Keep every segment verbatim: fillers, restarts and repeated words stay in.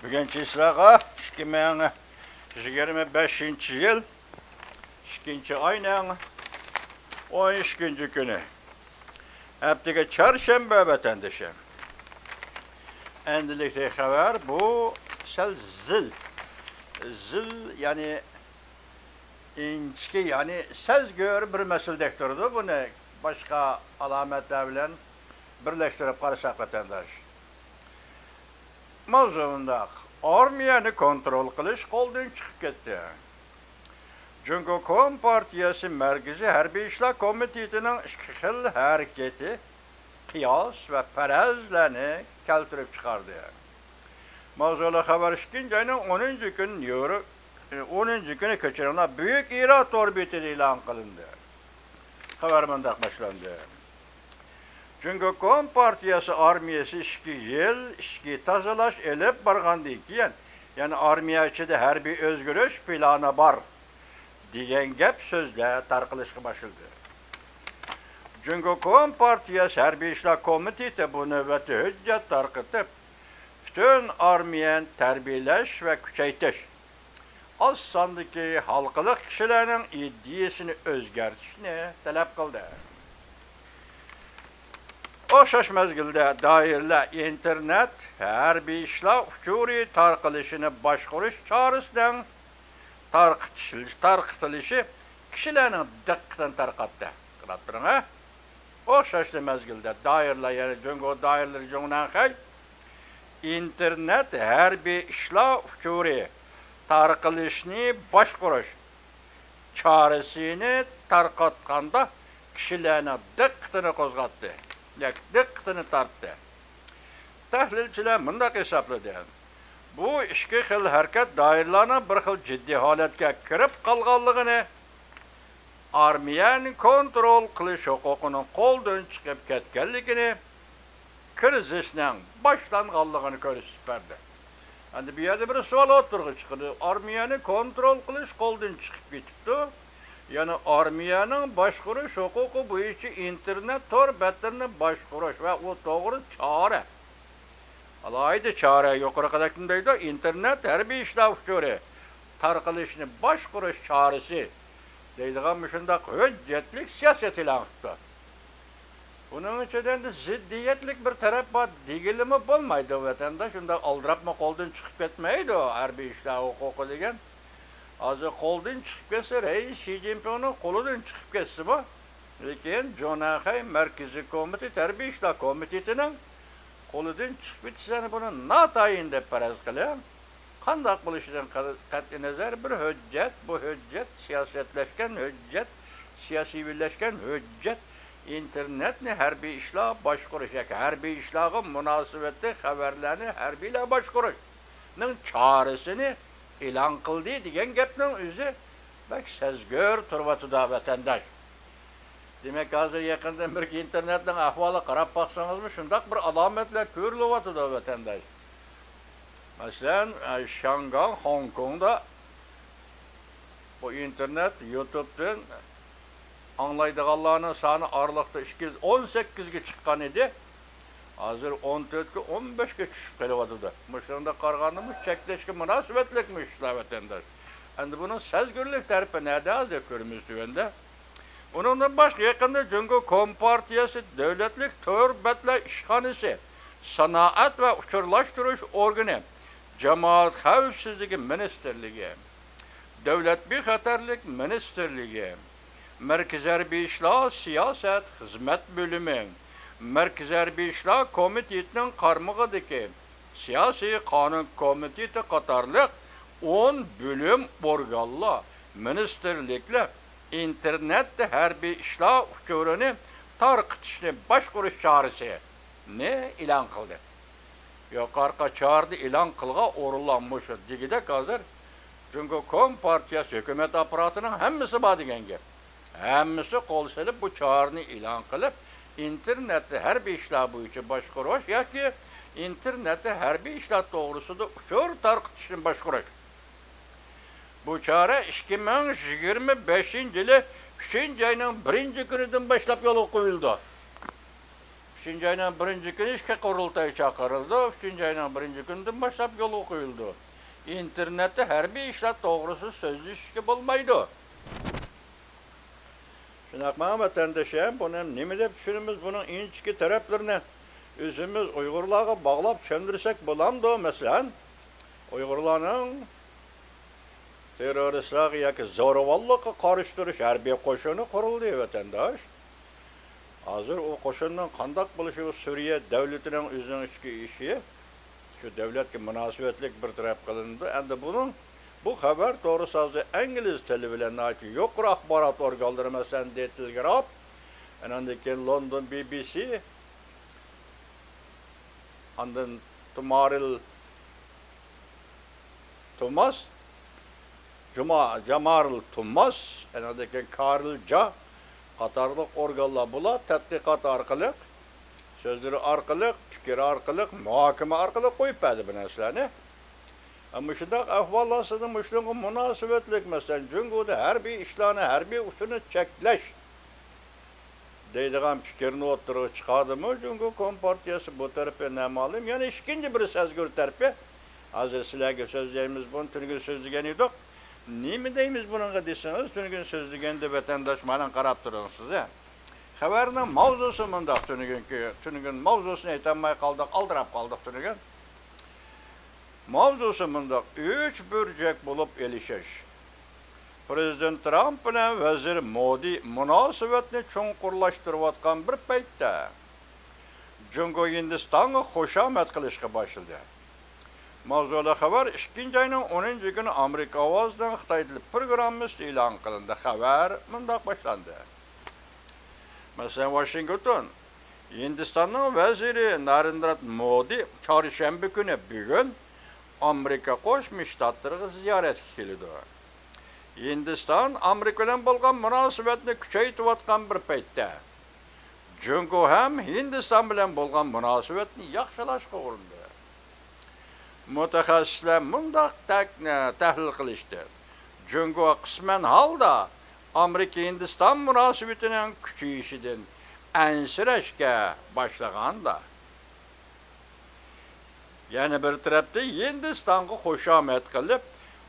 بۈگۈن چىسلاغا ئىككى مىڭ يىگىرمە بەشىنچى يىل ئىككىنچى ئاينىڭ ئون ئىككىنچى كۈنى. ھەپتىگە چارشەنبە، ۋەتەندىشىم. ئەمدىلىكتىكى خەۋەر بۇ سەل زىل. زىل، يەنى ئىنچىكە، يەنى سەزگۈر بىر مەسىلىدەك تۇرىدۇ. بۇنى باشقا ئالامەتلەر بىلەن بىرلەشتۈرۈپ قارىساق، ۋەتەنداش. ماۋزۇ مۇنداق، ئارمىيەنى كونترول قىلىش قولدىن چىقىپ كەتتى. جۇڭگو كومپارتىيەسى مەركىزىي ھەربىي ئىشلار كومىتېتىنىڭ ئىككى خىل ھەرىكىتى، قىياس ۋە پەرەزلەرنى كەلتۈرۈپ چىقاردى. ماۋزۇلۇق خەۋەر ئىككىنچى ئاينىڭ ئونىنچى كۈنى نيۇ يورك، ئونىنچى كۈنى كەچۈرۈڭلار، بۈيۈك ئىرا تور بېتىدە ئېلان قىلىندى. خەۋەر مۇنداق باشلاندى. جۇڭگو كومپارتىيەسى ئارمىيەسى ئىچكى يىل ئىچكى تازىلاش ئېلىپ بارغاندىن كېيىن، يەنى ئارمىيە ئىچىدە ھەربىي ئۆزگىرىش پىلانى بار، دېگەن گەپ سۆزلەر تارقىلىشقا باشلىدى. جۇڭگو كومپارتىيەسى ھەربىي ئىشلار كومىتېتى بۇ نۆۋەتتە ھۆججەت تارقىتىپ، پۈتۈن ئارمىيەنى تەربىيەلەش ۋە كۈچەيتىش، ئاز ساندىكى ھالقىلىق كىشىلەرنىڭ ئىدىيىسىنى ئۆزگەرتىشنى تەلەپ قىلدى. ئوخشاش مەزگىلدە دائىرىلەر ئىنتېرنېت ھەربىي ئىشلار ئۇچۇرى تارقىلىشىنى باشقۇرۇش چارىسىنىڭ تارقىتىش-، تارقىتىلىشى كىشىلەرنىڭ دىققىتىنى تارقاتتى. قاراپ بېرىڭ، ھە؟ ئوخشاشلا مەزگىلدە دائىرىلەر، يەنى جۇڭگو دائىرىلىرى جۇڭنەنخەي ئىنتېرنېت ھەربىي ئىشلار ئۇچۇرى تارقىلىشنى باشقۇرۇش چارىسىنى تارقاتقاندا كىشىلەرنىڭ دىققىتىنى قوزغاتتى، ياكى دىققىتىنى تارتتى. تەھلىلچىلەر مۇنداق ھېسابلىدى، بۇ ئىككى خىل ھەرىكەت دائىرىلەرنىڭ بىر خىل جىددىي ھالەتكە كىرىپ قالغانلىقىنى، ئارمىيەنى كونترول قىلىش ھوقۇقىنىڭ قولدىن چىقىپ كەتكەنلىكىنى، كىرىزىسنىڭ باشلانغانلىقىنى كۆرسىتىپ بەردى. ئەمدى بۇ يەردە بىر سوئال ئوتتۇرىغا چىقىدۇ. ئارمىيەنى كونترول قىلىش قولدىن چىقىپ كېتىپتۇ. يەنى ئارمىيەنىڭ باشقۇرۇش ھوقۇقى بويىچە ئىنتېرنېت تور بەتلىرىنى باشقۇرۇش ۋە ئۇ توغرا چارە. ئالاھىدە چارە، يۇقىرىقىدەك نېمە دەيدۇ؟ ئىنتېرنېت ھەربىي ئىشلار ئۇچۇرى تارقىلىشىنى باشقۇرۇش چارىسى دەيدىغان مۇشۇنداق ھۆججەتلىك سىياسەت ئېلان قىپتۇ. بۇنىڭ ئىچىدە ئەمدى زىددىيەتلىك بىر تەرەپ بار دېگىلىمۇ بولمايدۇ، ۋەتەنداش. ئۇنداق ئالدىراپمۇ قولدىن چىقىپ كەتمەيدۇ ھەربىي ئىشلار ھوقۇقى دېگەن. ھازىر قولدىن چىقىپ كەتسە، رەئىس شى جىنپىڭنىڭ قولىدىن چىقىپ كەتسىمۇ، لېكىن جۇڭنەنخەي مەركىزىي كومىتېت ھەربىي ئىشلار كومىتېتىنىڭ قولىدىن چىقىپ كېتىشىنى بۇنى ناتايىن دەپ پەرەز قىلىڭ. قانداق بولۇشىدىن قەتئىينەزەر، بىر ھۆججەت، بۇ ھۆججەت سىياسەتلەشكەن ھۆججەت، سىياسىيۋىلەشكەن ھۆججەت، ئىنتېرنېتنى ھەربىي ئىشلار باشقۇرۇش ياكى ھەربىي ئىشلارغا مۇناسىۋەتلىك خەۋەرلەرنى ھەربىيلەر باشقۇرۇشنىڭ چارىسىنى ئېلان قىلدى دېگەن گەپنىڭ ئۆزى بەك سەزگۈر تۇرۇۋاتىدۇ، ۋەتەنداش. دېمەك، ھازىر يېقىندىن بېرى ئىنتېرنېتنىڭ ئەھۋالىغا قاراپ باقسىڭىزمۇ، شۇنداق بىر ئالامەتلەر كۆرۈلۈۋاتىدۇ، ۋەتەنداش. مەسىلەن، شياڭگاڭ، خوڭكوڭدا بۇ ئىنتېرنېت، يۇتۇبتىن ئاڭلايدىغانلارنىڭ سانى ئارىلىقتا ئىككى يۈز ئون سەككىزگە چىققان ئىدى. ھازىر ئون تۆتكە، ئون بەشكە چۈشۈپ قېلىۋاتىدۇ. مۇشۇنىڭدا قارىغاندا، مۇشۇ چەكلەشكە مۇناسىۋەتلىكمۇ ئىشلار، ۋەتەنداش. ئەمدى بۇنىڭ سەزگۈرلۈك تەرىپى نەدە؟ ھازىر كۆرىمىز تۆۋەندە. ئۇنىڭدىن باشقا، يېقىندا جۇڭگو كومپارتىيەسى دۆلەتلىك تور بەتلەر ئىشخانىسى، سانائەت ۋە ئۇچۇرلاشتۇرۇش ئورگىنى، جامائەت خەۋپسىزلىكى مىنىستىرلىكى، دۆلەت بىخەتەرلىك مىنىستىرلىكى، مەركىزىي ھەربىي ئىشلار سىياسەت خىزمەت بۆلۈمى، مەركىزىي ھەربىي ئىشلار كومىتېتىنىڭ قارمىقىدىكى سىياسىي قانۇن كومىتېتى قاتارلىق ئون بۆلۈم، ئورگانلار، مىنىستىرلىكلەر ئىنتېرنېتتا ھەربىي ئىشلار ئۇچۇرىنى تارقىتىشنى باشقۇرۇش چارىسىنى ئېلان قىلدى. يۇقىرىقى چارىنى ئېلان قىلغان ئورۇنلار مۇشۇ دېگۈدەك ھازىر جۇڭگو كومپارتىيەسى ھۆكۈمەت ئاپپاراتىنىڭ ھەممىسى بار دېگەن گەپ. ھەممىسى قول سېلىپ بۇ چارىنى ئېلان قىلىپ، ئىنتېرنېتتا ھەربىي ئىشلار بويىچە باشقۇرۇش ياكى ئىنتېرنېتتا ھەربىي ئىشلار توغرىسىدا ئۇچۇر تارقىتىشنى باشقۇرۇش. بۇ چارە ئىككى مىڭ يىگىرمە بەشىنچى يىلى ئۈچىنچى ئاينىڭ بىرىنچى كۈنىدىن باشلاپ يولغا قويۇلىدۇ. ئۈچىنچى ئاينىڭ بىرىنچى كۈنى ئىككى قۇرۇلتاي چاقىرىلىدۇ. ئۈچىنچى ئاينىڭ بىرىنچى كۈنىدىن باشلاپ يولغا قويۇلىدۇ. ئىنتېرنېتتا ھەربىي ئىشلار توغرىسىدا سۆزلىشىشكە بولمايدۇ. شۇنداقمۇ، ۋەتەندىشىم؟ بۇنى نېمە دەپ چۈشىنىمىز؟ بۇنىڭ ئىنچىكە تەرەپلىرىنى ئۆزىمىز ئۇيغۇرلارغا باغلاپ چۈشەندۈرسەك بولامدۇ؟ مەسىلەن، ئۇيغۇرلارنىڭ تېررورىستلارغا ياكى زورىۋانلىققا قارشى تۇرۇش ھەربىي قوشۇنى قۇرۇلدى، ۋەتەنداش. ھازىر ئۇ قوشۇننىڭ قانداق بولۇشى، ئۇ سۈرىيە دەۋلىتىنىڭ ئۆزىنىڭ ئىچكى ئىشى، شۇ دەۋلەتكە مۇناسىۋەتلىك بىر تەرەپ قىلىنىدۇ. ئەمدى بۇنىڭ، بۇ خەۋەر توغرىسى ھازىر ئىنگلىز تىلى بىلەن ناھايىتى يۇقىرى ئاخبارات ئورگانلىرى، مەسىلەن، دېيلى تېلېگراف، ئاندىن كېيىن لوندون بى بى سى، ئاندىن تۇمارىل توماس، جۇما، جامارىل توماس، ئاندىن كېيىن كارىل جا قاتارلىق ئورگانلار، بۇلار تەتقىقات ئارقىلىق، سۆزلىرى ئارقىلىق، پىكىر ئارقىلىق، مۇھاكىمە ئارقىلىق قويۇپ بەردى بۇ نەرسىلەرنى. مۇشۇنداق ئەھۋال ئاستىدا مۇشۇنىڭغا مۇناسىۋەتلىك، مەسىلەن، جۇڭگودا ھەربىي ئىشلارنى، ھەربىي ئۇچۇرنى چەكلەش دەيدىغان پىكىرنى ئوتتۇرىغا چىقاردىمۇ جۇڭگو كومپارتىيەسى؟ بۇ تەرىپى نامەلۇم. يەنە ئىككىنچى بىر سەزگۈر تەرىپى، ھازىر سىلەرگە سۆزلەيمىز، بۇنى تۈنۈگۈن سۆزلىگەن ئىدۇق. نېمە دەيمىز بۇنىڭغا دېسىڭىز، تۈنۈگۈن سۆزلىگەندە، ۋەتەنداش، مانا قاراپ تۇرۇڭ سىز. خەۋەرنىڭ ماۋزۇسى مۇنداق، تۈنۈگۈنكى، تۈنۈگۈن ماۋزۇسىنى ئېيتالماي قالدۇق، ئالدىراپ قالدۇق تۈنۈگۈن. ماۋزۇسى مۇنداق، ئۈچ بۇرجەك بولۇپ ئېلىشىش. پىرېزىدېنت ترامپ بىلەن ۋەزىر مودى مۇناسىۋەتنى چوڭقۇرلاشتۇرۇۋاتقان بىر پەيتتە، جۇڭگو ھىندىستانغا خۇشامەت قىلىشقا باشلىدى. ماۋزۇلۇق خەۋەر ئىككىنچى ئاينىڭ ئونىنچى كۈنى ئامېرىكا ئاۋازىنىڭ خىتاي تىل پروگراممىسىدا ئېلان قىلىندى. خەۋەر مۇنداق باشلاندى. مەسىلەن، ۋاشىنگتون، ھىندىستاننىڭ ۋەزىرى نارېندرا مودى چارشەنبە كۈنى، بۈگۈن ئامېرىكا قوشما شتاتلىرىغا زىيارەتكە كېلىدۇ. ھىندىستان ئامېرىكا بىلەن بولغان مۇناسىۋەتنى كۈچەيتىۋاتقان بىر پەيتتە، جۇڭگو ھەم ھىندىستان بىلەن بولغان مۇناسىۋەتنى ياخشىلاشقا ئۇرۇندى. مۇتەخەسسىسلەر مۇنداق تەك-، تەھلىل قىلىشتى، جۇڭگو قىسمەن ھالدا ئامېرىكا-ھىندىستان مۇناسىۋىتىنىڭ كۈچىيىشىدىن ئەنسىرەشكە باشلىغاندا، يەنە بىر تەرەپتىن ھىندىستانغا خۇشامەت قىلىپ،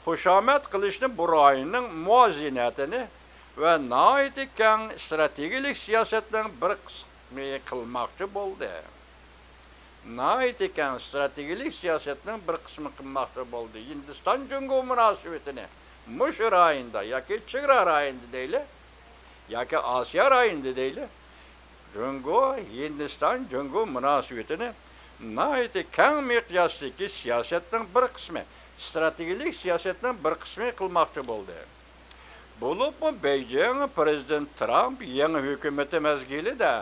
خۇشامەت قىلىشنى بۇ رايوننىڭ مۇۋازىنەتىنى ۋە ناھايىتى كەڭ ئىستراتېگىيەلىك سىياسەتنىڭ بىر قىسمى قىلماقچى بولدى. ناھايىتى كەڭ ئىستراتېگىيەلىك سىياسەتنىڭ بىر قىسمى قىلماقچى بولدى. ھىندىستان جۇڭگو مۇناسىۋىتىنى مۇشۇ رايوندا ياكى چېگرا رايونىدا دەيلى، ياكى ئاسىيا رايونىدا دەيلى، جۇڭگو ھىندىستان جۇڭگو مۇناسىۋىتىنى ناھايىتى كەڭ مىقياستىكى سىياسەتنىڭ بىر قىسمى، ئىستراتېگىيەلىك سىياسەتنىڭ بىر قىسمى قىلماقچى بولدى. بولۇپمۇ بېيجىڭ پىرېزىدېنت ترامپ يېڭى ھۆكۈمىتى مەزگىلىدە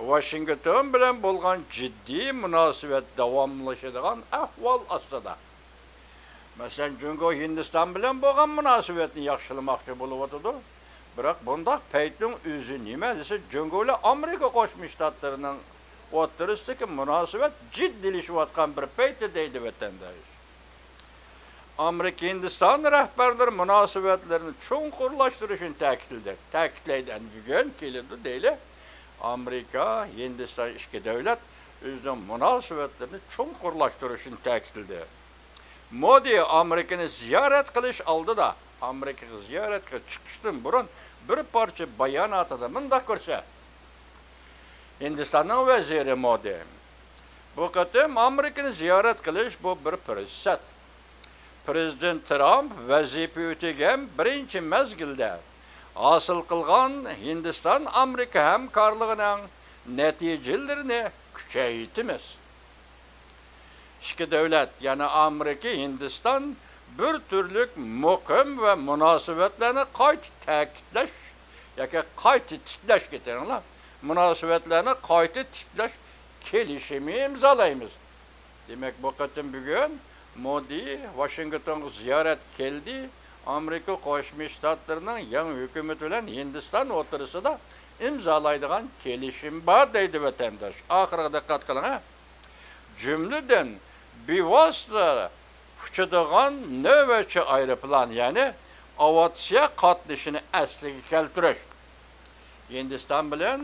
ۋاشىنگتون بىلەن بولغان جىددىي مۇناسىۋەت داۋاملىشىدىغان ئەھۋال ئاستىدا، مەسىلەن، جۇڭگو ھىندىستان بىلەن بولغان مۇناسىۋەتنى ياخشىلىماقچى بولۇۋاتىدۇ. بىراق بۇنداق پەيتنىڭ ئۆزى نېمە دېسە، جۇڭگو بىلەن ئامېرىكا قوشما شتاتلىرىنىڭ ئوتتۇرىسىدىكى مۇناسىۋەت جىددىيلىشىۋاتقان بىر پەيتتە دەيدۇ ۋەتەنداش. ئامېرىكا ھىندىستان رەھبەرلىرى مۇناسىۋەتلىرىنى چوڭقۇرلاشتۇرۇشىنى تەكىتلىدى. تەكىتلەيدۇ. ئەمدى بۈگۈن كېلىدۇ دەيلى. ئامېرىكا، ھىندىستان ئىككى دۆلەت ئۆزىنىڭ مۇناسىۋەتلىرىنى چوڭقۇرلاشتۇرۇشىنى تەكىتلىدى. مودى ئامېرىكىنى زىيارەت قىلىش ئالدىدا، ئامېرىكىغا زىيارەتكە چىقىشتىن بۇرۇن بىر پارچە باياناتىدا مۇنداق كۆرسە، ھىندىستاننىڭ ۋەزىرى مودى، بۇ قېتىم ئامېرىكىنى زىيارەت قىلىش بۇ بىر پۇرسەت. پىرېزىدېنت ترامپ ۋەزىپە ئۆتىگەن بىرىنچى مەزگىلدە ھاسىل قىلغان ھىندىستان ئامېرىكا ھەمكارلىقىنىڭ نەتىجىلىرىنى كۈچەيتىمىز. ئىككى دۆلەت، يەنى ئامېرىكا، ھىندىستان بىر تۈرلۈك مۇقىم ۋە مۇناسىۋەتلەرنى قايتا تەكىتلەش ياكى قايتا تىكلەش، كېتىڭلار، مۇناسىۋەتلەرنى قايتا تىكلەش كېلىشىمى ئىمزالايمىز. دېمەك، بۇ قېتىم بۈگۈن مودى ۋاشىنگتونغا زىيارەتكە كەلدى. ئامېرىكا قوشما شتاتلىرىنىڭ يېڭى ھۆكۈمىتى بىلەن ھىندىستان ئوتتۇرىسىدا ئىمزالايدىغان كېلىشىم بار، دەيدۇ ۋەتەنداش. ئاخىرىغا دىققەت قىلىڭ، ھە. جۈملىدىن بىۋاسىتە ئۇچىدىغان نۆۋەتچى ئايروپىلان، يەنى ئاۋىئاتسىيە قاتنىشىنى ئەسلىگە كەلتۈرۈش. ھىندىستان بىلەن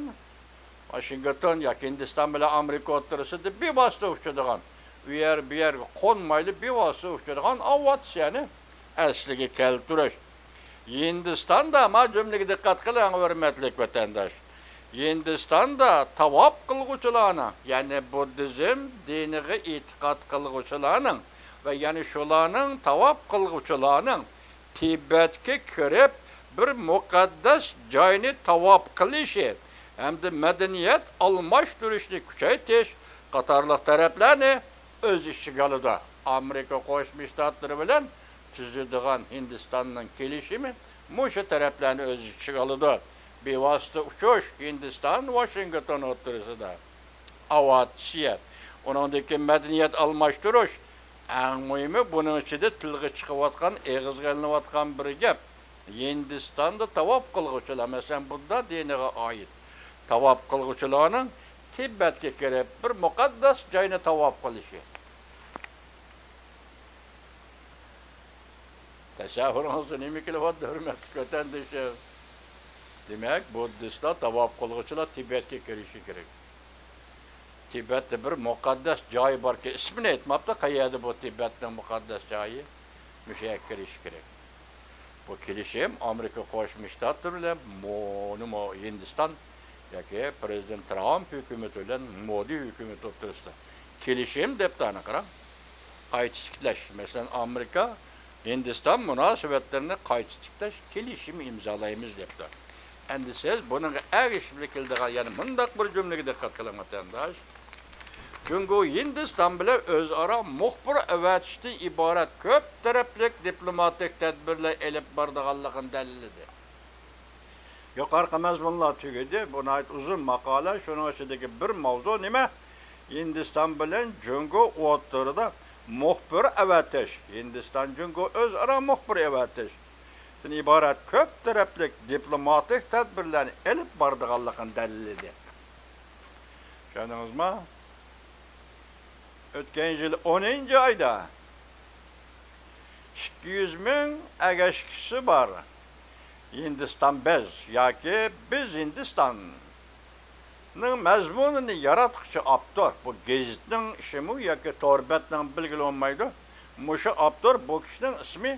ۋاشىنگتون ياكى ھىندىستان بىلەن ئامېرىكا ئوتتۇرىسىدا بىۋاسىتە ئۇچىدىغان، ئۇ يەر بۇ يەرگە قونمايلا بىۋاسىتە ئۇچىدىغان ئاۋىئاتسىيەنى ئەسلىگە كەلتۈرۈش. ھىندىستاندا، ما جۈملىگە دىققەت قىلىڭ، ھۆرمەتلىك ۋەتەنداش. ھىندىستاندا تاۋاپ قىلغۇچىلارنىڭ، يەنى بۇددىزم دىنىغا ئېتىقاد قىلغۇچىلارنىڭ ۋە يەنە شۇلارنىڭ تاۋاپ قىلغۇچىلارنىڭ تىبەتكە كىرىپ، بىر مۇقەددەس جاينى تاۋاپ قىلىشى ھەمدە مەدەنىيەت ئالماشتۇرۇشنى كۈچەيتىش قاتارلىق تەرەپلەرنى ئۆز ئىچىگە ئالىدۇ. ئامېرىكا قوشما شتاتلىرى بىلەن تۈزىدىغان ھىندىستاننىڭ كېلىشىمى مۇشۇ تەرەپلەرنى ئۆز ئىچىگە ئالىدۇ. بىۋاسىتە ئۇچۇش، ھىندىستان، ۋاشىنگتون ئوتتۇرىسىدا. ئاۋىئاتسىيە، ئۇنىڭدىن كېيىن مەدەنىيەت ئالماشتۇرۇش، ئەڭ مۇھىمى، بۇنىڭ ئىچىدە تىلغا چىقىۋاتقان، ئېغىزغا ئېلىنىۋاتقان بىر گەپ. ھىندىستاندا تاۋاپ قىلغۇچىلار، مەسىلەن، بۇددا دىنىغا ئائىت تاۋاپ قىلغۇچىلارنىڭ تىبەتكە كىرىپ، بىر مۇقەددەس جاينى تاۋاپ قىلىشى. تەسەۋۋۇرىڭىزدا نېمە كېلىۋاتىدۇ، ھۆرمەتلىك ۋەتەندىشىم؟ دېمەك، بۇددىستلار، تاۋاپ قىلغۇچىلار تىبەتكە كىرىشى كېرەك. تىبەتتە بىر مۇقەددەس جاي باركەن، ئىسمىنى ئېيتماپتۇ، قەيەردە بۇ تىبەتنىڭ مۇقەددەس جايى؟ مۇشۇ يەرگە كىرىشى كېرەك. بۇ كېلىشىم ئامېرىكا قوشما شتاتلىرى بىلەن مونىمۇ ھىندىستان ياكى پىرېزىدېنت ترامپ ھۆكۈمىتى بىلەن مودى ھۆكۈمىتى ئوتتۇرىسىدا كېلىشىم دەپتۇ، ئانا قاراڭ. قايتا تىكلەش. مەسىلەن، ئامېرىكا، ھىندىستان مۇناسىۋەتلىرىنى قايتا تىكلەش كېلىشىمى ئىمزالايمىز دەپتۇ. ئەمدى سىز بۇنىڭغا ئەگىشىپ كېلىدىغان يەنە مۇنداق بىر جۈملىگە دىققەت قىلىڭ، ۋەتەنداش. جۇڭگو ھىندىستان بىلەن ئۆزئارا مۇخبىر ئەۋەتىشتىن ئىبارەت كۆپ تەرەپلىك دىپلوماتىك تەدبىرلەر ئېلىپ بارىدىغانلىقىنى دەلىللىدى. يۇقىرىقى مەزمۇنلار تۈگىدى. بۇ ناھايىتى ئۇزۇن ماقالە. شۇنىڭ ئىچىدىكى بىر ماۋزۇ نېمە؟ ھىندىستان بىلەن جۇڭگو ئوتتۇرىدا مۇخبىر ئەۋەتىش، ھىندىستان جۇڭگو ئۆزئارا مۇخبىر ئەۋەتىشتىن ئىبارەت كۆپ تەرەپلىك دىپلوماتىك تەدبىرلەرنى ئېلىپ بارىدىغانلىقىنى دەلىللىدى. چۈشەندىڭىزمۇ؟ ئۆتكەن يىل ئونىنچى ئايدا ئىككى يۈز مىڭ ئەگەشكۈچىسى بار ھىندىستان بىز ياكى بىز ھىندىستاننىڭ مەزمۇنىنى ياراتقۇچى ئاپتور، بۇ گېزىتنىڭ ئىشىمۇ ياكى تور بەتنىڭ بىلگىلى بولمايدۇ. مۇشۇ ئاپتور، بۇ كىشىنىڭ ئىسمى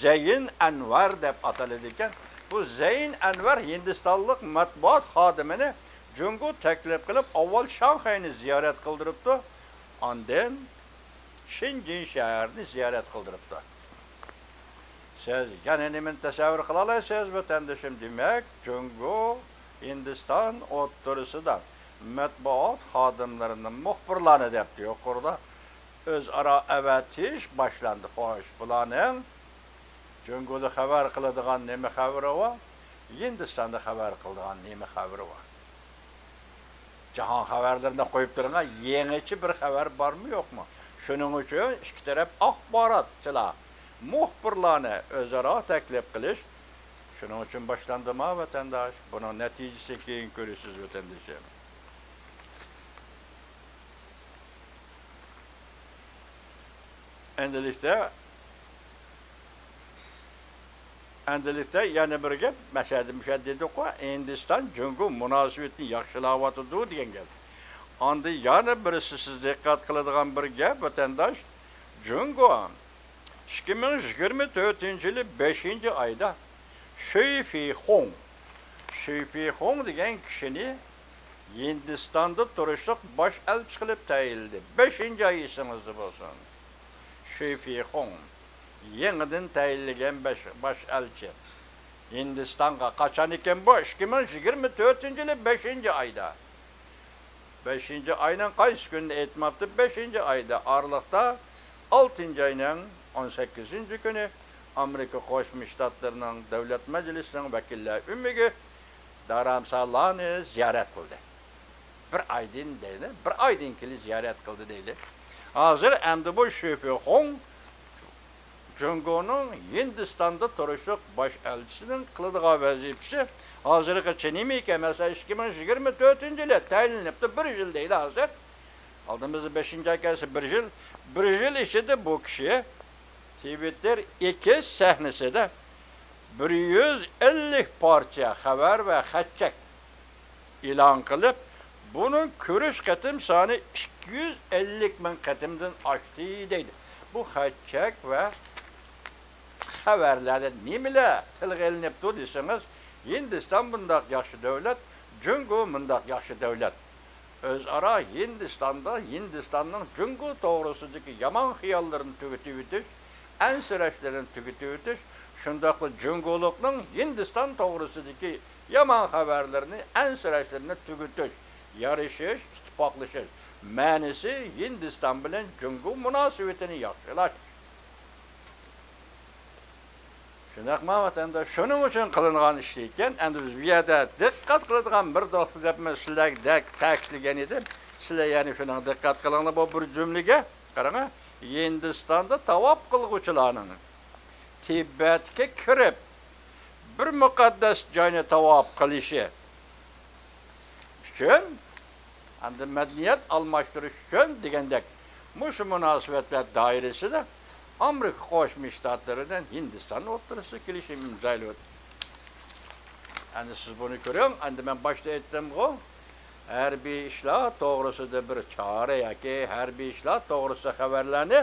زەين ئەنۋەر دەپ ئاتىلىدىكەن. بۇ زەين ئەنۋەر ھىندىستانلىق مەتبۇئات خادىمىنى جۇڭگو تەكلىپ قىلىپ، ئاۋۋال شاڭخەينى زىيارەت قىلدۇرۇپتۇ، ئاندىن شېنجېن شەھىرىنى زىيارەت قىلدۇرۇپتۇ. سىز يەنە نېمىنى تەسەۋۋۇر قىلالايسىز، ۋەتەندىشىم؟ دېمەك، جۇڭگو، ھىندىستان ئوتتۇرىسىدا مەتبۇئات خادىملىرىنى، مۇخبىرلارنى دەپتۇ يۇقىرىدا، ئۆزئارا ئەۋەتىش باشلاندى. خوش، بۇلارنىڭ جۇڭگودا خەۋەر قىلىدىغان نېمە خەۋىرى بار؟ ھىندىستاندا خەۋەر قىلىدىغان نېمە خەۋىرى بار؟ جاھان خەۋەرلىرىنى قويۇپ تۇرۇڭ، يېڭىچە بىر خەۋەر بارمۇ يوقمۇ؟ شۇنىڭ ئۈچۈن ئىككى تەرەپ ئاخباراتچىلار، مۇخبىرلارنى ئۆزئارا تەكلىپ قىلىش شۇنىڭ ئۈچۈن باشلاندىما، ۋەتەنداش؟ بۇنىڭ نەتىجىسىنى كېيىن كۆرىسىز، ۋەتەندىشىم. ئەمدىلىكتە، ئەمدىلىكتە يەنە بىر گەپ، مەشەدە مۇشە دېدۇققۇ، ھىندىستان جۇڭگو مۇناسىۋىتىنى ياخشىلاۋاتىدۇ دېگەن گەپ. ئاندىن يەنە بىرسى سىز دىققەت قىلىدىغان بىر گەپ، ۋەتەنداش، جۇڭگو ئىككى مىڭ يىگىرمە تۆتىنچى يىلى بەشىنچى ئايدا شۈي فېيخۇڭ، شۈي فېيخۇڭ دېگەن كىشىنى ھىندىستاندا تۇرۇشلۇق باش ئەلچى قىلىپ تەيىنلىدى. بەشىنچى ئاي ئېسىڭىزدە بولسۇن. شۈي فېيخۇڭ يېڭىدىن تەيىنلىگەن باش، باش ئەلچى ھىندىستانغا. قاچان ئىكەن بۇ؟ ئىككى مىڭ يىگىرمە تۆتىنچى يىلى بەشىنچى ئايدا. بەشىنچى ئاينىڭ قايسى كۈنىنى ئېيتماپتۇ؟ بەشىنچى ئايدا، ئارىلىقتا ئالتىنچى ئاينىڭ ئون سەككىزىنچى كۈنى ئامېرىكا قوشما شتاتلىرىنىڭ دۆلەت مەجلىسىنىڭ ۋەكىللەر ئۆمىكى دارامسالانى زىيارەت قىلدى. بىر ئايدىن دەيلى، بىر ئايدىن كېيىن زىيارەت قىلدى دەيلى. ھازىر ئەمدى بۇ شۈي فېيخۇڭ جۇڭگونىڭ ھىندىستاندا تۇرۇشلۇق باش ئەلچىسىنىڭ قىلىدىغان ۋەزىپىسى ھازىرغىچە نېمە ئىكەن؟ مەسىلەن، ئىككى مىڭ يىگىرمە تۆتىنچى يىلى تەيىنلىنىپتۇ، بىر يىل دەيلى ھازىر. ئالدىمىزدا بەشىنچى ئاي كەلسە بىر يىل. بىر يىل ئىچىدە بۇ كىشى تىۋىتتېر ئېكس سەھنىسىدە بىر يۈز ئەللىك پارچە خەۋەر ۋە خەت-چەك ئېلان قىلىپ، بۇنىڭ كۆرۈش قېتىم سانى ئىككى يۈز ئەللىك مىڭ قېتىمدىن ئاشتى دەيدۇ. بۇ خەت-چەك ۋە خەۋەرلەردە نېمىلەر تىلغا ئېلىنىپتۇ دېسىڭىز، ھىندىستان بۇنداق ياخشى دۆلەت، جۇڭگو مۇنداق ياخشى دۆلەت. ئۆزئارا ھىندىستاندا ھىندىستاننىڭ جۇڭگو توغرىسىدىكى يامان خىياللىرىنى تۈگىتىۋېتىش، ئەنسىرەشلىرىنى تۈگىتىۋېتىش، شۇنداقلا جۇڭگولۇقنىڭ ھىندىستان توغرىسىدىكى يامان خەۋەرلىرىنى، ئەنسىرەشلىرىنى تۈگىتىش، يارىشىش، ئىتتىپاقلىشىش. مەنىسى، ھىندىستان بىلەن جۇڭگو مۇناسىۋىتىنى ياخشىلاش. شۇنداقمۇ، ۋەتەنداش؟ شۇنىڭ ئۈچۈن قىلىنغان ئىش ئىكەن. ئەمدى بىز بۇ يەردە دىققەت قىلىدىغان بىر نۇقتا گەپنى سىلەرگە تەكىتلىگەن ئىدىم. سىلەر يەنە شۇنىڭغا دىققەت قىلىڭلار، بۇ بىر جۈملىگە. قاراڭا، ھىندىستاندا تاۋاپ قىلغۇچىلارنىڭ تىبەتكە كىرىپ، بىر مۇقەددەس جاينى تاۋاپ قىلىشى ئۈچۈن، ئەمدى مەدەنىيەت ئالماشتۇرۇش ئۈچۈن دېگەندەك، مۇشۇ مۇناسىۋەتلەر دائىرىسىدە ئامېرىكا قوشما شتاتلىرى بىلەن ھىندىستان ئوتتۇرىسىدا كېلىشىم ئىمزالايۋاتىدۇ. ئەمدى سىز بۇنى كۆرۈڭ، ئەمدى مەن باشتا ئېيتتىمغۇ، ھەربىي ئىشلار توغرىسىدا بىر چارە ياكى ھەربىي ئىشلار توغرىسىدا خەۋەرلەرنى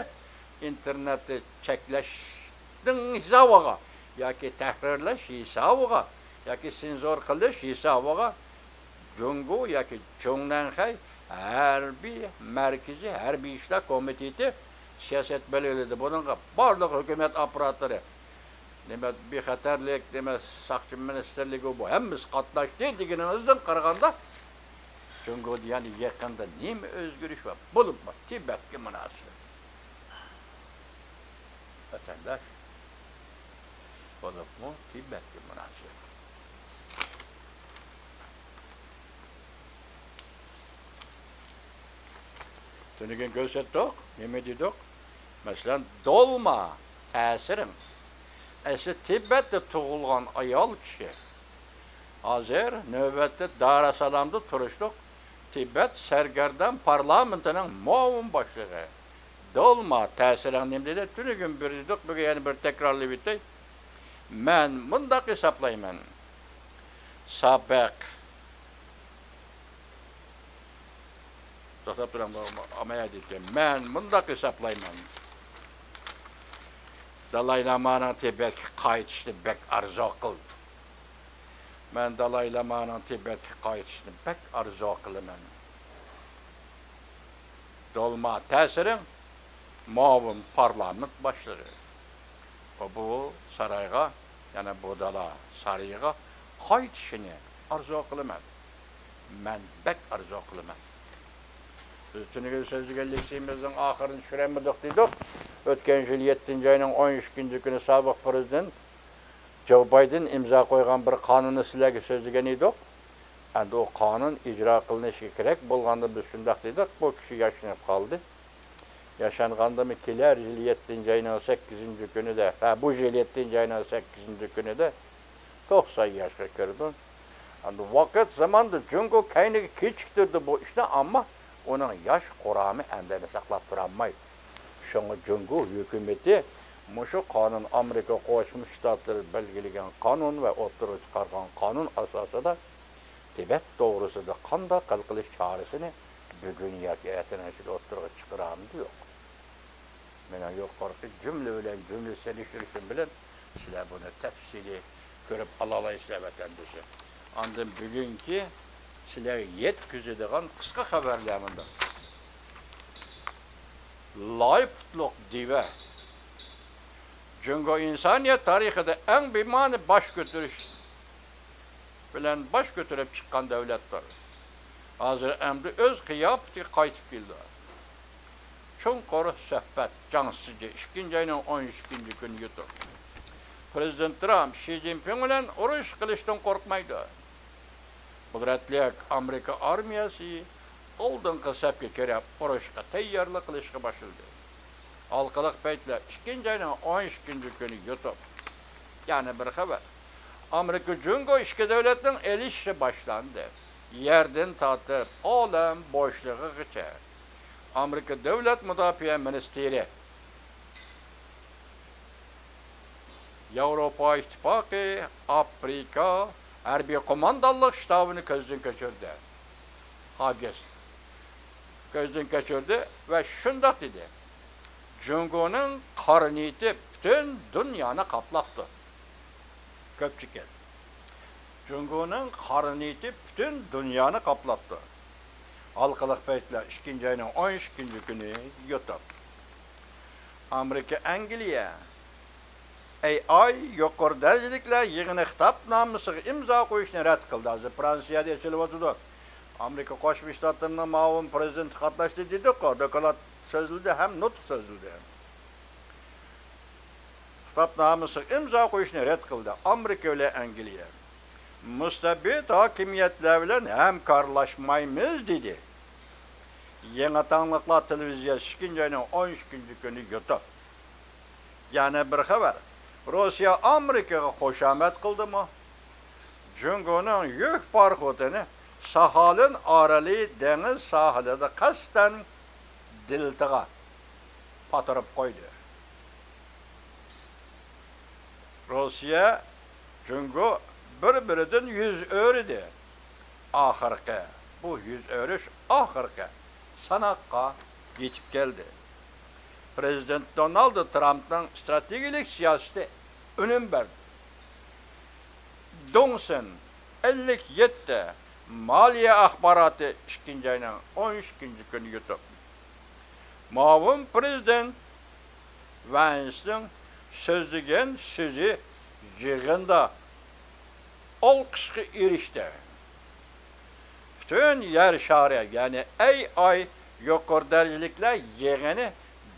ئىنتېرنېتتا چەكلەشنىڭ ھېسابىغا ياكى تەھرىرلەش ھېسابىغا ياكى سېنزۇر قىلىش ھېسابىغا جۇڭگو ياكى جۇڭنەنخەي ھەربىي مەركىزىي ھەربىي ئىشلار كومىتېتى سىياسەت بەلگىلىدى. بۇنىڭغا بارلىق ھۆكۈمەت ئاپپاراتلىرى، نېمە، بىخەتەرلىك، نېمە، ساقچى مىنىستىرلىكى، بۇ ھەممىسى قاتناشتى دېگىنىڭىزدىن قارىغاندا، جۇڭگودا يەنە يېقىندا نېمە ئۆزگىرىش بار؟ بولۇپمۇ تىبەتكە مۇناسىۋەت. ۋەتەنداش، بولۇپمۇ تىبەتكە مۇناسىۋەت. تۈنۈگۈن كۆرسەتتۇق، نېمە دېدۇق؟ مەسىلەن، دولما تەسىرىڭ. ئەسلى تىبەتتە تۇغۇلغان ئايال كىشى. ھازىر نۆۋەتتە داراسالامدا تۇرۇشلۇق تىبەت سەرگەردان پارلامېنتىنىڭ مۇئاۋىن باشلىقى. دولما تەسىرىڭ نېمە دېدى؟ تۈنۈگۈن بىر دېدۇق، بۈگۈن يەنە بىر تەكرارلىۋېتەي. مەن مۇنداق ھېسابلايمەن. سابەق. توختاپ تۇرۇڭ، بۇ ئامايەدىكەن. مەن مۇنداق ھېسابلايمەن. دالاي لامانىڭ تىبەتكە قايتىشىنى بەك ئارزۇ قىلدىم. مەن دالاي لامانىڭ تىبەتكە قايتىشىنى بەك ئارزۇ قىلىمەن. دولما تەسىرىڭ مۇئاۋىن پارلامېنت باشلىقى. ئۇ بۇ سارايغا، يەنى بۇددا سارىيىغا قايتىشىنى ئارزۇ قىلىمەن. مەن بەك ئارزۇ قىلىمەن. بىز تۈنۈگۈن سۆزلىگەن لېكسىيىمىزنىڭ ئاخىرىنى چۈشۈرەلمىدۇق دېدۇق. ئۆتكەن يىل يەتتىنچى ئاينىڭ ئون ئىككىنچى كۈنى سابىق پىرېزىدېنت جو بايدېن ئىمزا قويغان بىر قانۇننى سىلەرگە سۆزلىگەن ئىدۇق. ئەمدى ئۇ قانۇن ئىجرا قىلىنىشى كېرەك بولغاندا بىز شۇنداق دېدۇق، بۇ كىشى ياشىنىپ قالدى. ياشانغاندىمۇ كېلەر يىل يەتتىنچى ئاينىڭ سەككىزىنچى كۈنىدە، ھە، بۇ يىل يەتتىنچى ئاينىڭ سەككىزىنچى كۈنىدە توقسان ياشقا كىرىدۇ. ئەمدى ۋاقىت زاماندا جۇڭگو كەينىگە كېچىكتۈردى بۇ ئىشنى، ئەمما ئۇنىڭ ياش قۇرامى ئەندىنى ساقلاپ تۇرالمايدۇ. شۇڭا جۇڭگو ھۆكۈمىتى مۇشۇ قانۇن، ئامېرىكا قوشما شتاتلىرى بەلگىلىگەن قانۇن ۋە ئوتتۇرىغا چىقارغان قانۇن ئاساسىدا تىبەت توغرىسىدا قانداق ھەل قىلىش چارىسىنى بۈگۈن ياكى ئەتىنىڭ ئىچىدە ئوتتۇرىغا چىقىرامدۇ يوق؟ مېنىڭ يۇقىرىقى جۈملە بىلەن جۈملە سېلىشتۇرۇشۇم بىلەن سىلەر بۇنى تەپسىلىي كۆرۈپ ئالالايسىلەر، ۋەتەندىشىم. ئاندىن بۈگۈنكى سىلەرگە يەتكۈزىدىغان قىسقا خەۋەرلەر مۇنداق. لاي پۇتلۇق دىۋە. جۇڭگو ئىنسانىيەت تارىخىدا ئەڭ بىمەنە باش كۆتۈرۈش بىلەن باش كۆتۈرۈپ چىققان دۆلەتتۇر. ھازىر ئەمدى ئۆز قىياپىتىگە قايتىپ كېلىدۇ. چوڭقۇر سۆھبەت، جاڭ سىجى، ئىككىنچى ئاينىڭ ئون ئىككىنچى كۈنى يۇتۇپ، پىرېزىدېنت ترامپ شى جىنپىڭ بىلەن ئۇرۇش قىلىشتىن قورقمايدۇ. قۇدرەتلىك ئامېرىكا ئارمىيەسى ئالدىنقى سەپكە كىرىپ، ئۇرۇشقا تەييارلىق قىلىشقا باشلىدى. ھالقىلىق پەيتلەر، ئىككىنچى ئاينىڭ ئون ئىككىنچى كۈنى يۇتۇپ. يەنە بىر خەۋەر. ئامېرىكا جۇڭگو ئىككى دۆلەتنىڭ ئېلىشىشى باشلاندى. يەردىن تارتىپ ئالەم بوشلۇقىغىچە. ئامېرىكا دۆلەت مۇداپىئە مىنىستىرى ياۋروپا ئىتتىپاقى ئافرىقا ھەربىي قوماندانلىق شتابىنى كۆزدىن كەچۈردى. ئاگېست كۆزدىن كەچۈردى ۋە شۇنداق دېدى: «جۇڭگونىڭ قارا نىيىتى پۈتۈن دۇنيانى قاپلاپتۇ.» كۆپچىكىن. جۇڭگونىڭ قارا نىيىتى پۈتۈن دۇنيانى قاپلاپتۇ. ھالقىلىق پەيتلەر، ئىككىنچى ئاينىڭ ئون ئىككىنچى كۈنى يۇتۇپ. ئامېرىكا، ئەنگلىيە، ئەي ئاي يۇقىرى دەرىجىلىكلەر يىغىنى خىتابنامىسىغا ئىمزا قويۇشنى رەت قىلدى. ھازىر فرانسىيەدە ئېچىلىۋاتىدۇ. ئامېرىكا قوشما شتاتلىرىنىڭ مۇئاۋىن پرېزىدېنتى قاتناشتى دېدۇققۇ، دوكلات سۆزلىدى ھەم نۇتۇق سۆزلىدى. خىتابنامىسىغا ئىمزا قويۇشنى رەت قىلدى. ئامېرىكا بىلەن ئەنگلىيە مۇستەبىت ھاكىمىيەتلەر بىلەن ھەمكارلاشمايمىز، دېدى. يېڭى تاڭلىقلار تېلېۋىزىيەسى ئىككىنچى ئاينىڭ ئون ئىككىنچى كۈنى يۇتۇپ. يەنە بىر خەۋەر. روسىيە ئامېرىكىغا خۇشامەت قىلدىمۇ؟ جۇڭگونىڭ يۈك پاراخوتىنى ساخالىن ئارىلى دېڭىز ساھىلىدا قەستەن دېلتىغا پاتۇرۇپ قويدى. روسىيە، جۇڭگو بىر-بىرىدىن يۈز ئۆرۈدى. ئاخىرقى، بۇ يۈز ئۆرۈش ئاخىرقى ساناققا يېتىپ كەلدى. پرېزىدېنت دونالد ترامپنىڭ ئىستراتېگىيەلىك سىياسىتى ئۈنۈم بەردى. دۇڭسىن ئەللىك يەتتە مالىيە ئاخباراتى ئىككىنچى ئاينىڭ ئون ئىككىنچى كۈنى يۇتۇپ، مۇئاۋىن پرېزىدېنت ۋەنسنىڭ سۆزلىگەن سۆزى يىغىندا ئالقىشقا ئېرىشتى. پۈتۈن يەر شارى، يەنى ئەي ئاي يۇقىرى دەرىجىلىكلەر يىغىنى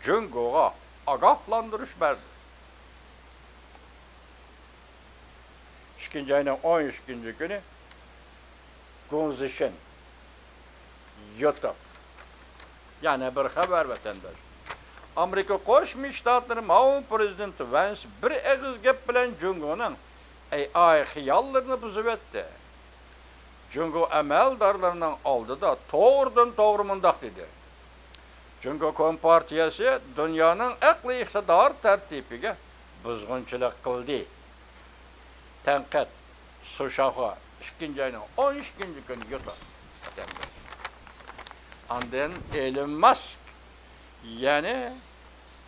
جۇڭگوغا ئاگاھلاندۇرۇش بەردى. ئىككىنچى ئاينىڭ ئون ئىككىنچى كۈنى گۇڭزىشىن يۇتۇپ. يەنە بىر خەۋەر، ۋەتەنداش. ئامېرىكا قوشما شتاتلىرى مۇئاۋىن پرېزىدېنتى ۋەنس بىر ئېغىز گەپ بىلەن جۇڭگونىڭ ئەي ئاي خىياللىرىنى بۇزۇۋەتتى. جۇڭگو ئەمەلدارلىرىنىڭ ئالدىدا توغرىدىن توغرا مۇنداق دېدى: «جۇڭگو كومپارتىيەسى دۇنيانىڭ ئەقلىي ئىقتىدار تەرتىپىگە بۇزغۇنچىلىق قىلدى.» تەنقىد. سۇشاخۇ ئىككىنچى ئاينىڭ ئون ئىككىنچى كۈنى يۇتۇپ. ئاندىن ئېلون ماسك، يەنى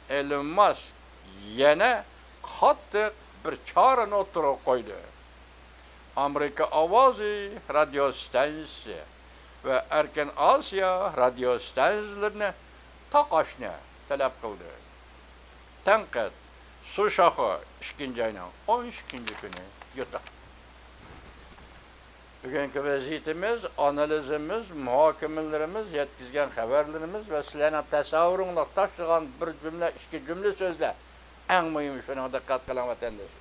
ئېلون ماسك يەنە قاتتىق بىر چارىنى ئوتتۇرىغا قويدى. ئامېرىكا ئاۋازى رادىيو ستانسىسى ۋە ئەركىن ئاسىيا رادىيو ستانسىيىلىرىنى تاقاشنى تەلەپ قىلدى. تەنقىد. سۇشاخۇ ئىككىنچى ئاينىڭ ئون ئىككىنچى كۈنى يۇتۇپ. بۈگۈنكى ۋەزىيىتىمىز، ئانالىزىمىز، مۇھاكىمىلىرىمىز، يەتكۈزگەن خەۋەرلىرىمىز ۋە سىلەرنىڭ تەسەۋۋۇرۇڭلارغا تاشلىغان بىر جۈملە، ئىككى جۈملە سۆزلەر. ئەڭ مۇھىمى شۇنىڭغا دىققەت قىلىڭ، ۋەتەنداش.